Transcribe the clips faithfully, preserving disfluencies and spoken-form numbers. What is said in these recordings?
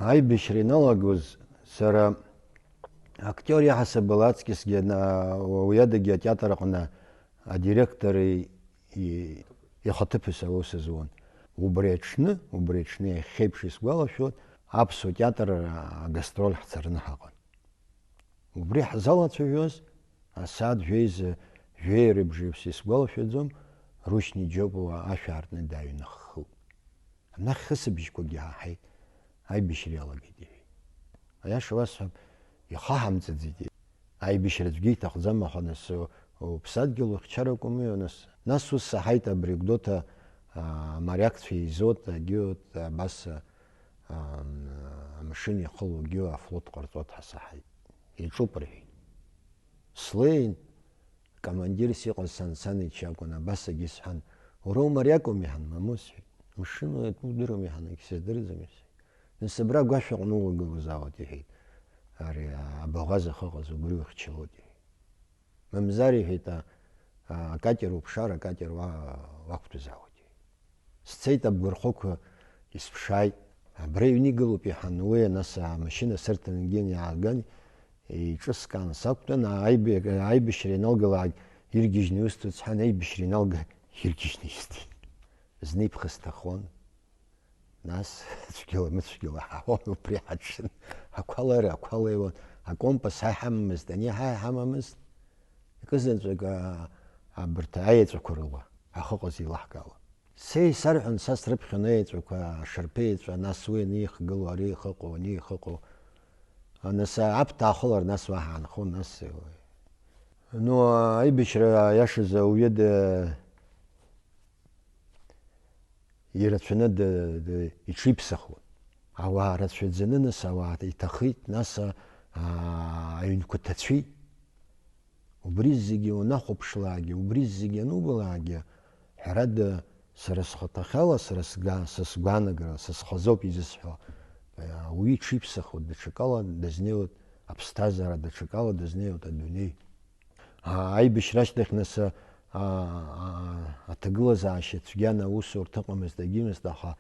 Аибашьра ианалагоз, сара актиор иаҳасабала аҵкьысгьы ана-, уи адагьы атеатр аҟны адиректор и-, и-, ихаҭыԥуаҩыс аус зуан. Убри аҽны, убри аҽны иахьеиԥш исгәалашәоит, аԥсуа театр агастроль ҳцараны ҳаҟан. Убри ҳзалацәажәоз, асааҭ жәеиза, жәеи рыбжеиԥш исгәалашәаӡом, Рушьни Џьопуа ашә аартны дааҩнаххылт. Анахь хысыбжьқәагьы иаҳаҳаит, аибашьра иалагеит, иҳәеит. Аиаша уасҳәап, ихаҳамҵаӡеит. Аибашьра аӡәгьы иҭахӡам, аха нас уԥсадгьыл ухьчаракәым, нас, нас ус саҳаит абри Гәдоуҭа, а, амариакцәа еизоит, агьоит, абас, а, ам-, амшын иахыло, агьоит, афлот ҟарҵоит ҳәа саҳаит. Иҿуп, рҳәеит. Слеин, командирс иҟаз Сан Санич акәын, абас агьы сҳәан, уара умариак уми ҳан, мамоу, сҳәеит. Мшын уи атәы удыруами ҳан, егьсыздырӡом, сҳәеит. Нас абра агәашә аҟны улагылазаауеит, иҳәеит. Ари абаӷәаза ахьыҟаз убри ухьчалоит, иҳәеит. Мамзар, иҳәеит, а, а, акатер уԥшаар, акатер уа-, уақәтәазаауеит, иҳәеит. Сцеит, абгырхәқәа исԥшааит. Абра иҩнигылоуп иҳан, уи нас амашьына сырҭан, егьин иааган, еиҿыскаан сақәтәан, аиб-, аибашьра ианалгалак иргьежьны иусҭоит сҳәан, аибашьра ианалга иргьежьны исҭеит. Зны иԥхасҭахон, нас цәгьала-мыцәгьала ҳаҳауан, убри ҳаҽын. Ақәа лара, ақәа леиуан, акомпас ҳа иҳамамызт, ани ҳа иҳамамызт, акызаҵәык, а, абарҭ аеҵәақәа рыла ҳахьыҟаз еилаҳкаауан. Са исарҳәон, са срыԥхьон аеҵәақәа, ашарԥеиҵәа, нас уи анихгыло, ари ихыҟоу, ани ихыҟоу. Нас аԥҭа аахылар, нас уа ҳаанхон, нас, ну, аибашьра, аиашазы, ауаҩы д-, ирацәаны д-, д-, иҽиԥсахуан. Ауаа рацәаӡаны, нас ауаа иҭахеит, нас, а, аҩнқәа ҭацәит. Убри зегьы унахәаԥшлаагьы, убри зегьы анубалаагьы, ҳәарада, сара схаҭахьала, сара сга-, са сгәаанагара, са схазоуп изысҳәо, ауаҩы иҽиԥсахуеит, даҽакала дазнеиуеит аԥсҭазаара, даҽакала дазнеиуеит адунеи. А, аибашьра ашьҭахь нас, а, а, аҭагылазаашьа цәгьан аусурҭа ыҟамызт, агьымызт, аха,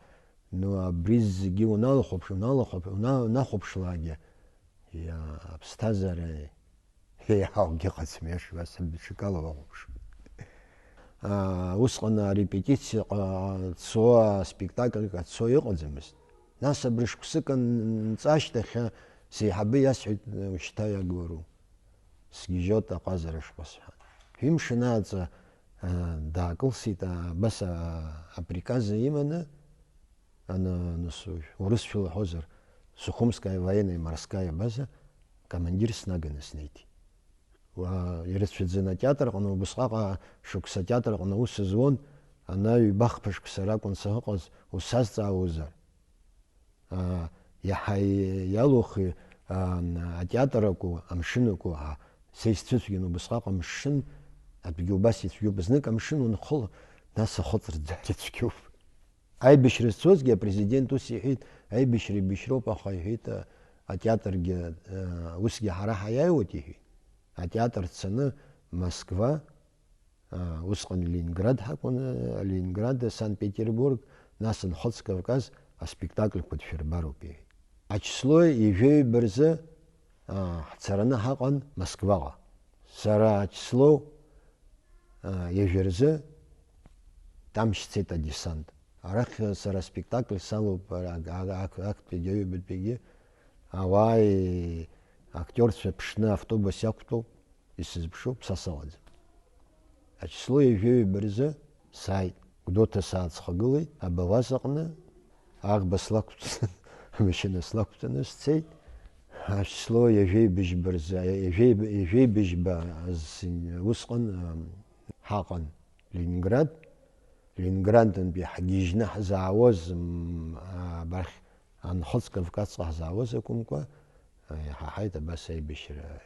ну, абри зегьы уналахәаԥш-, уналахәаԥ-, уна-, унахәаԥшлаагьы, иа-, аԥсҭазаара еиҳаугьы ыҟаӡам, иашоу асаб даҽакала уахәаԥш. Аа, усҟан арепетициаҟа цо, аспектакльқәа цо иҟаӡамызт. Нас абри шықәсык анҵа ашьҭахь сеиҳабы иасҳәеит, ушьҭа иагу ару. Сгьежьуеит аҟазара шҟа сҳәан. Ҩымш анааҵ, аа, даакылсит, аа, абас, аа, априказ иманы, ана-, нас, урысшәала ҳәозар, Сухумская военная морская база командир снаганы снеит. Уа, ирыцәаӡаны атеатр аҟны, убысҟак шықәса атеатр аҟны аус зуан, ана ҩба-хԥа шықәса ракәын сахьыҟаз, усазҵаауазар. Аа, иаҳа иалухи, аа, атеатр акәу, амшын акәу, аа, са исцәыцәгьан убысҟак амшын, атәгьы убас ицәгьоуп, знык амшын унхыло, нас ахыҵырӡа цәгьоуп. Аибашьра зцозгьы апрезидент ус иҳәеит, аибашьра еибашьроуп, аха иҳәеит, а, атеатргьы, а, усгьы ҳара ҳаиааиуеит, иҳәеит. Атеатр дцаны Москва, а, усҟан Ленинград ҳакәын, а, Ленинград, Санкт-Петербург, нас Нхыҵ Кавказ аспектакльқәа дшәырбароуп, иҳәеит. Ачисло ҩажәаҩба рзы, а, ҳцараны ҳаҟан Москваҟа. Сара ачисло, а, ҩажәа рзы Тамшь цеит адесант. Арахь сара аспектакль салоуп, ак-, ак-, ак-, актәигьы, аҩбатәигьы. Ауаа, актиорцәа ԥшны автобус иақәтәоуп, исызԥшуп, са сауаӡам. Ачисло ҩажәаҩба рзы сааит. Гәдоуҭа сааҵхагылеит, абаӷәаза аҟны, аӷба слақәҵан, амашьына слақәҵаны сцеит. Ачисло ҩажәеибыжьба рзы, ҩажәеиб-, ҩажәеибыжьба азин усҟан, ам, ҳаҟан Ленинград. Ленинградынтәи ҳгьежьны ҳзаауаз, м, абахь Анхыҵ Кавказҟа ҳзаауаз акәымкәа, иҳаҳаит абас аибашьра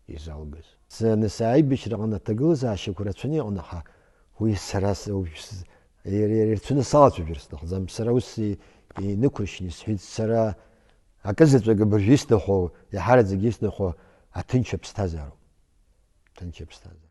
изалгаз. Сара нас аибашьраҟны аҭагылазаашьақәа рацәаны иҟан, аха уи сара с-, уажә с-, ир-, ир-, ирацәаны салацәажәар сҭахӡам. Сара ус и-, инықәыршьны исҳәеит, сара акызаҵәык абыржәы исҭаху, иаҳараӡак исҭаху аҭынч аԥсҭазаароуп. Ҭынч аԥсҭазаара.